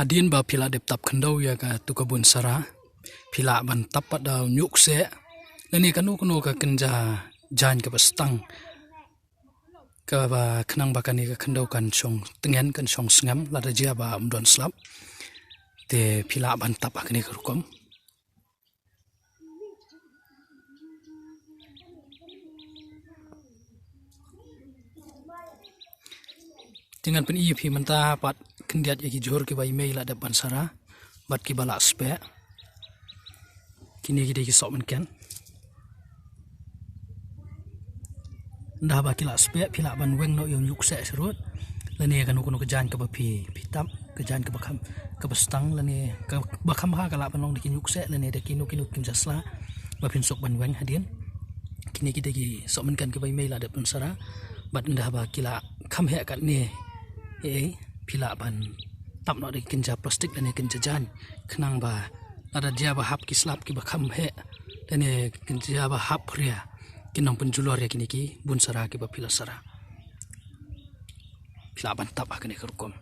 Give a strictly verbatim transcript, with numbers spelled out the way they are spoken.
Hadien ba phi la dep tap khyndew ïa katu ka bunsara, phi lah ban tap pat da u ñiuhkseh lane kano kano ka kynja jaiñ kaba stang, kaba khnang ba kane ka khyndew kan shong tngen, kan shong sngem lada jia ba ym don slap. Te phi lah ban tap ha kane ka rukom. Te ngan pyni ïa phi mynta pat khyndiat ïa ki jhur kiba i mei la dep ban sara bad kiba la speh. Kine ki dei ki sohmynken. Ynda ba ki la speh, phi lah ban weng noh ïa u ñiuhkseh sharud lane kano kano ka jaiñ kaba phi, phi tap, ka jaiñ kaba kham, kaba stang lane kaba kham ha, ka lah ban long da ki ñiuhkseh lane da kino kino ki kynja sla ba phin suk ban weng hadien. Kine ki dei ki sohmynken kiba i mei la dep ban sara. Bad ynda ba ki la kham heh katne, eh, phi lah ban tap noh da ki kynja plastik lane kynja jaiñ, khnang ba lada jia ba hap ki slap kiba kham heh lane kynja ba hap phria, kin nang pynjulor ïa kine ki bunsara kiba phi la sara. Phi lah ban tap ha kane ka rukom.